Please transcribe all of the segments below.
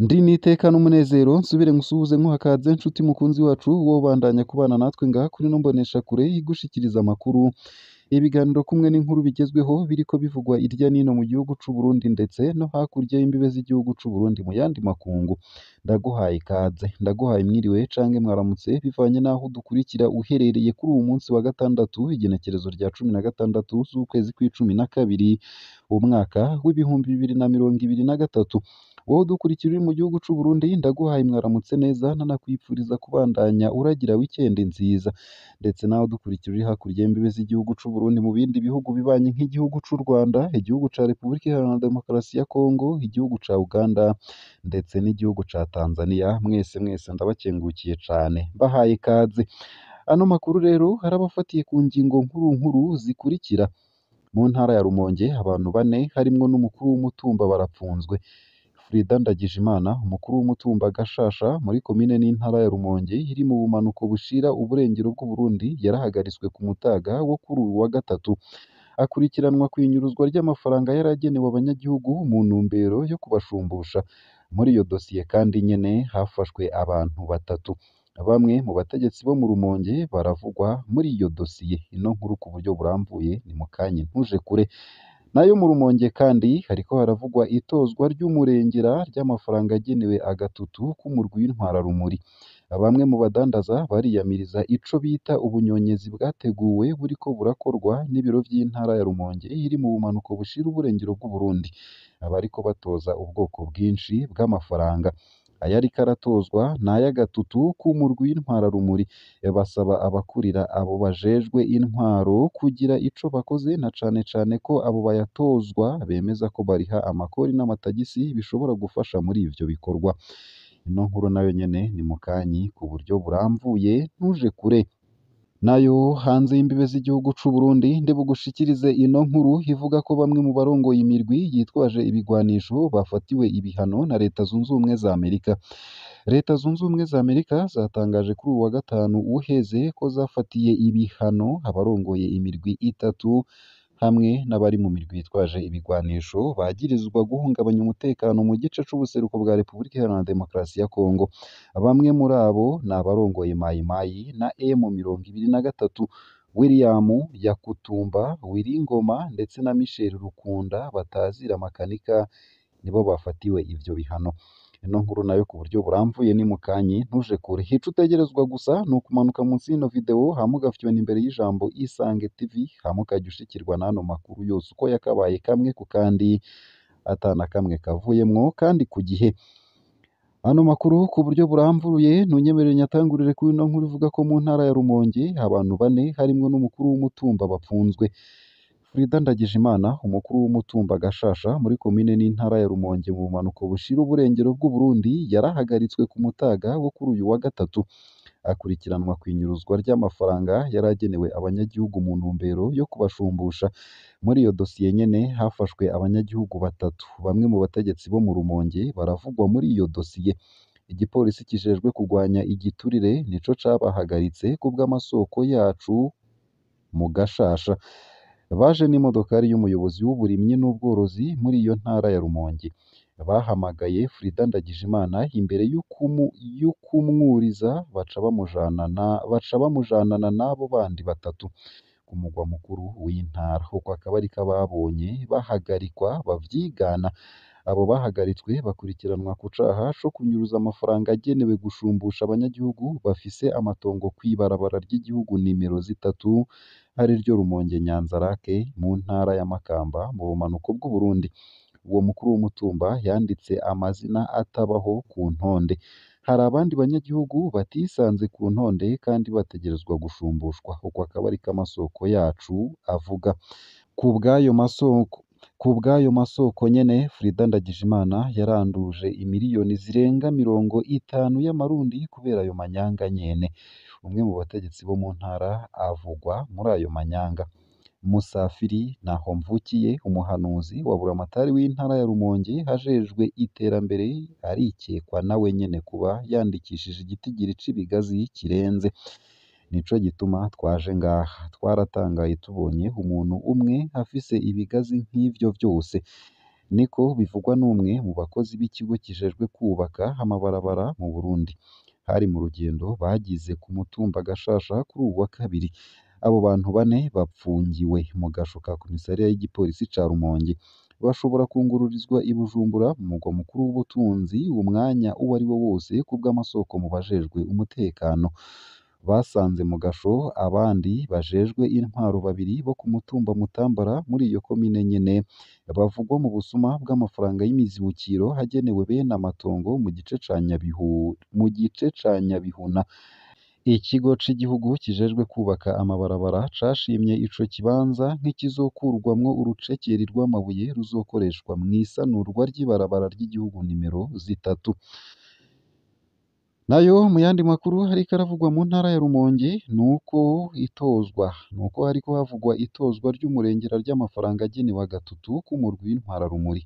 Ndi n'iteka n'umunezero nsubire ngusuhuze nkuhakaze nshuti mukunzi wacu wowe ubandanya kubana natwe ngaha kuri ino mboneshakure igushikiriza amakuru, ibiganiro kumwe n'inkuru bigezweho biriko bivugwa irya nino mu gihugu c'u Burundi ndetse no hakurya y'imbibe z'igihugu c'u Burundi mu yandi makungu. Ndaguhaye ikaze, ndaguhaye mwiriwe canke mwaramutse bivanye n'aho udukurikira uherereye kuri uwu munsi wa gatandatu igenekerezo rya 16 z'ukwezi kw'icumi na kabiri umwaka w'2023. Wowe udukurikira uri mu gihugu c'u Burundi ndaguhaye mwaramutse neza nanakwipfuriza kubandanya uragira weekend nziza, ndetse nawe udukurikira uri hakurya y'imbibe z'igihugu c'u Burundi mu bindi bihugu bibanyi nk'igihugu c'u Rwanda, igihugu ca Repubulika Iharanira Demokarasi ya Kongo, igihugu ca Uganda ndetse n'igihugu ca Tanzania, mwese mwese ndabakengurukiye cane mbahaye ikaze. Ano makuru rero arabafatiye ku ngingo nkuru nkuru zikurikira: mu ntara ya Rumonge abantu bane harimwo n'umukuru w'umutumba barapfunzwe. Frida Ndagijimana, umukuru w'umutumba Gashasha muri komine n'intara ya Rumonge iri mu bumanuko bushira uburengero bw'Uburundi, yarahagaritswe ku mutaga wo kuri uyu wa gatatu, akurikiranwa kw'inyuruzwa ry'amafaranga yari agenewe abanyagihugu mu ntumbero yo kubashumbusha. Muri iyo dosiye kandi nyene hafashwe abantu batatu. Bamwe mu bategetsi bo mu Rumonge baravugwa muri iyo dosiye. Ino nkuru ku buryo burambuye ni mukanya ntuje kure. Nayo mu Rumonge kandi hariko haravugwa itozwa ry'umurengera ry'amafaranga agenewe agatutu k'umurwi w'intwararumuri. Bamwe mu badandaza bariyamiriza ico bita ubunyonyezi bwateguwe buriko burakorwa n'ibiro vy'intara ya Rumonge iri mu bumanuko bushira uburengero bw'Uburundi. Abariko batoza ubwoko bwinshi bw'amafaranga. Ayariko aratozwa n'ay'agatutu k'umurwi w'intwararumuri. Basaba abakurira abo bajejwe intwaro kugira ico bakoze na cane cane ko abo bayatozwa bemeza ko bariha amakori n'amatagisi bishobora gufasha muri ivyo bikorwa. Ino nkuru nayo nyene ni mukanyi ku buryo burambuye ntuje kure. Nayo hanze y'imbibe z'igihugu c'u Burundi ndibugushikirize ino nkuru ivuga ko bamwe mu barongoye imirwi yitwaje ibigwanisho bafatiwe ibihano na Leta Zunze Ubumwe za Amerika. Leta Zunze Ubumwe za Amerika zatangaje kuri uwu wa gatanu uheze ko zafatiye ibihano abarongoye imirwi itatu hamwe n'abari mu mirwi yitwaje ibigwanisho bagirizwa guhungabanya umutekano mu gice c'ubuseruko bwa Repubulika Iharanira Demokarasi ya Kongo. Bamwe muri abo ni abarongoye Mayi Mayi na M23, William Yakutumba, Willy Ngoma ndetse na Michel Rukunda batazira Makanika nibo bafatiwe ivyo bihano. Ino nkuru nayo ku buryo burambuye ni mukanyi ntuje kure. Ico utegerezwa gusa ni ukumanuka munsi y'ino video hama ugafyona imbere y'ijambo Isange TV hama ukajya ushikirwa n'ano makuru yose uko yakabaye kamwe ku kandi ata na kamwe kavuyemwo kandi ku gihe. Ano makuru ku buryo burambuye ntunyemerere nyatangurire kuri ino nkuru ivuga ko mu ntara ya Rumonge abantu bane harimwo n'umukuru w'umutumba bapfunzwe. Frida Ndagijimana, umukuru w'umutumba Gashasha muri komine n'intara ya Rumonge mu bumanuko bushira uburengero bw'Uburundi, yarahagaritswe ku mutaga wo kuri uyu wa gatatu, akurikiranwa kw'inyuruzwa ry'amafaranga yari agenewe abanyagihugu mu ntumbero yo kubashumbusha. Muri iyo dosiye nyene hafashwe abanyagihugu batatu. Bamwe mu bategetsi bo mu Rumonge baravugwa muri iyo dosiye. Igipolisi kijejwe kugwanya igiturire nico cabahagaritse kubw'amasoko yacu mu Gashasha. Baje n'imodokari y'umuyobozi w'uburimyi n'ubworozi muri iyo ntara ya Rumonge. Bahamagaye Frida Ndagijimana imbere y'ukumwuriza baca bamujanana n'abo bandi batatu ku mugwa mukuru w'intara. Uko akaba ariko ababonye bahagarikwa bavyigana. Abo bahagaritswe bakurikiranwa ku caha co kunyuruza amafaranga agenewe gushumbusha abanyagihugu bafise amatongo kw'ibarabara ry'igihugu nimero 3 ariryo Rumonge Nyanza-Lac mu ntara ya Makamba mu bumanuko bw'Uburundi. Uwo mukuru w'umutumba yanditse amazina atabaho ku ntonde. Hari abandi banyagihugu batisanze ku ntonde kandi bategerezwa gushumbushwa. Uko akaba ariko amasoko yacu avuga. Ku bw'ayo masoko nyene, Frida Ndagijimana yaranduje imiriyoni zirenga 50 y'amarundi kubera ayo manyanga nyene. Umwe mu bategetsi bo mu ntara avugwa muri ayo manyanga. Musafiri Ntahomvukiye, umuhanuzi wa buramatari w'intara ya Rumonge ajejwe iterambere, arikekwa nawe nyene kuba yandikishije igitigiri c'ibigazi kirenze. Nico gituma twaje ngaha, twaratangaye tubonye umuntu umwe afise ibigazi nk'ivyo vyose. Niko bivugwa n'umwe mu bakozi b'ikigo kijejwe kubaka amabarabara mu Burundi. Hari mu rugendo bagize ku mutumba Gashasha kuri uwu wa kabiri. Abo bantu bane bapfungiwe mu gasho ka komisariya y'igipolisi ca Rumonge. Bashobora kungururizwa i Bujumbura, mu mugwa mukuru w'ubutunzi, umwanya uwo ari wo wose kubw'amasoko mu bajejwe umutekano. Basanze mu gasho abandi bajejwe intwaro babiri bo ku mutumba Mutambara muri iyo komine nyene, bavugwa mu busuma bw'amafaranga y'imizibukiro agenewe bene amatongo mu gice ca Nyabihuna. Ikigo c'igihugu kijejwe kubaka amabarabara cashimye ico kibanza nk'ikizokurwamwo urucekeri rw'amabuye ruzokoreshwa mw'isanurwa ry'ibarabara ry'igihugu nimero 3. Nayo mu yandi makuru hariko aravugwa mu ntara ya Rumonge nuko hariko havugwa itozwa ry'umurengera ry'amafaranga agenewe agatutu k'umurwi w'intwararumuri.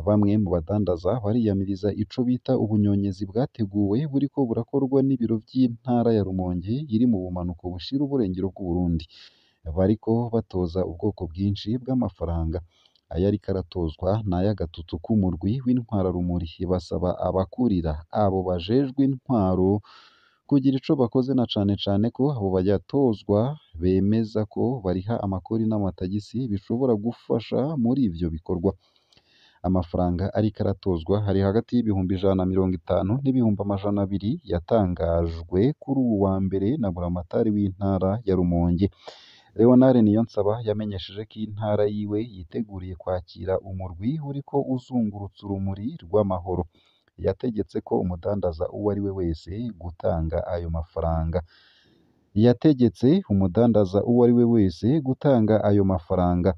Bamwe mu badandaza bariyamiriza ico bita ubunyonyezi bwateguwe buriko burakorwa n'ibiro vy'intara ya Rumonge iri mu bumanuko bushira uburengero bw'Uburundi. Bariko batoza ubwoko bwinshi bw'amafaranga. Ayariko aratozwa n'ay'agatutu k'umurwi w'intwararumuri. Basaba abakurira abo bajejwe intwaro kugira ico bakoze na cane cane ko abo bayatozwa bemeza ko bariha amakori n'amatagisi bishobora gufasha muri ivyo bikorwa. Amafaranga ariko aratozwa hari hagati y'150,000 n'200,000 yatangajwe kuri uwu wa mbere na buramatari w'intara ya Rumonge. Leonard Niyonsaba yamenyesheje ko intara yiwe yiteguriye kwakira umurwi uriko uzungurutsa urumuri rw'amahoro. Yategetse ko umudandaza uwo ari we wese gutanga ayo mafaranga. Yategetse umudandaza uwo ari we wese gutanga ayo mafaranga.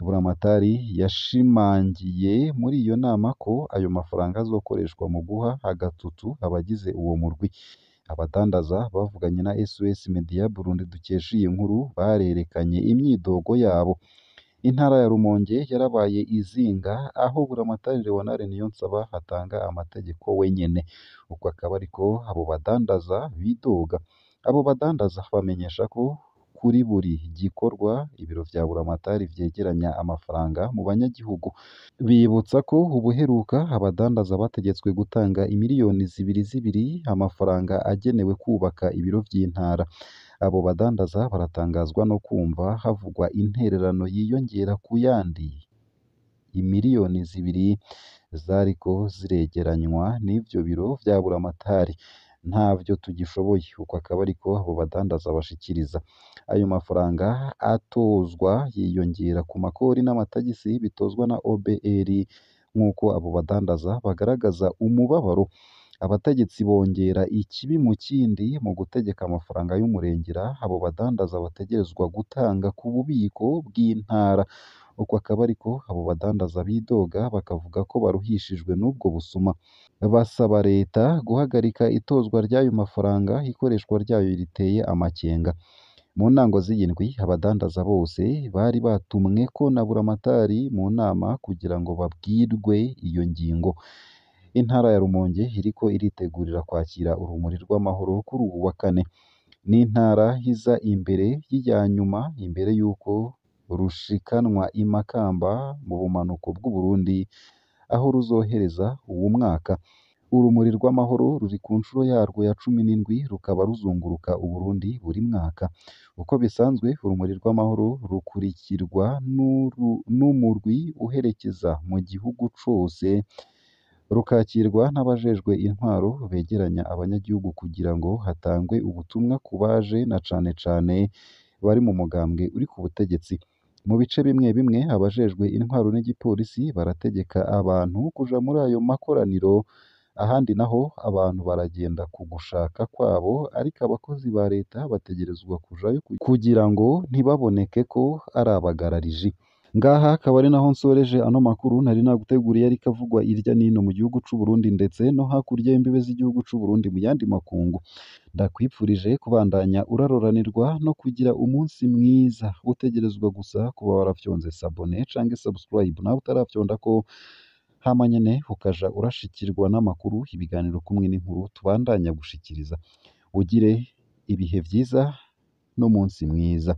Buramatari yashimangiye muri iyo nama ko ayo mafaranga azokoreshwa mu guha agatutu abagize uwo murwi. Abadandaza bavuganye na SOS Media Burundi dukesha iyi nkuru barerekanye imyidogo yabo. Intara ya Rumonge yarabaye izinga aho Buramatari Leonard Niyonsaba atanga amategeko wenyene. Uko akaba ariko abo badandaza bidoga. Abo badandaza bamenyesha ko kuri buri gikorwa ibiro vya Buramatari vyegeranya amafaranga mu banyagihugu. Bibutsa ko ubuheruka abadandaza bategetswe gutanga imiliyoni 2 amafaranga agenewe kubaka ibiro vy'intara. Abo badandaza baratangazwa no kumva havugwa intererano yiyongera ku yandi imiliyoni 2 zariko ziregeranywa n'ivyo biro vya Buramatari. Ntavyo tugishoboye. Uko akaba ariko abo badandaza bashikiriza. Ayo mafaranga atozwa yiyongera ku makori n'amatagisi bitozwa na OBR nk'uko abo badandaza bagaragaza umubabaro. Abategetsi bongera ikibi mu kindi mu gutegeka amafaranga y'umurengera abo badandaza bategerezwa gutanga ku bubiko bw'intara. Uko akaba ariko abo badandaza bidoga bakavuga ko baruhishijwe n'ubwo busuma. Basaba leta guhagarika itozwa ry'ayo mafaranga, ikoreshwa ryayo riteye amakenga. Mu ntango z'iyindwi abadandaza bose bari batumweko na Buramatari mu nama kugira ngo babwirwe iyo ngingo. Intara ya Rumonge iriko iritegurira kwakira urumuri rw'amahoro kuri uwu wa kane. Ni intara iza imbere y'iya nyuma imbere y'uko rushikanwa i Makamba mu bumanuko bw'Uburundi aho ruzohereza uwu mwaka. Urumuri rw'amahoro ruri ku nshuro yarwo ya 17 rukaba ruzunguruka Uburundi buri mwaka. Uko bisanzwe urumuri rw'amahoro rukurikirwa n'umurwi uherekeza mu gihugu cose, rukakirwa n'abajejwe intwaro begeranya abanyagihugu kugira ngo hatangwe ubutumwa ku baje na cane cane bari mu mugambwe uri ku butegetsi. Mu bice bimwe bimwe abajejwe intwaro n'igipolisi barategeka abantu kuja muri ayo makoraniro, ahandi naho abantu baragenda ku gushaka kwabo, ariko abakozi ba leta bategerezwa kujayo kugira ngo ntibaboneke ko ari abagarariji. Ngaha akaba ari naho nsoreje ano makuru nari naguteguriye ariko avugwa irya nino mu gihugu c'u Burundi ndetse no hakurya y'imbibe z'igihugu c'u Burundi mu yandi makungu. Ndakwipfurije kubandanya uraroranirwa no kugira umunsi mwiza, utegerezwa gusa kuba warafyonze sabone canke subscribe nawe utarafyonda ko hama nyene ukaja urashikirwa n'amakuru, ibiganiro kumwe n'inkuru tubandanya gushikiriza. Ugire ibihe vyiza n'umunsi mwiza.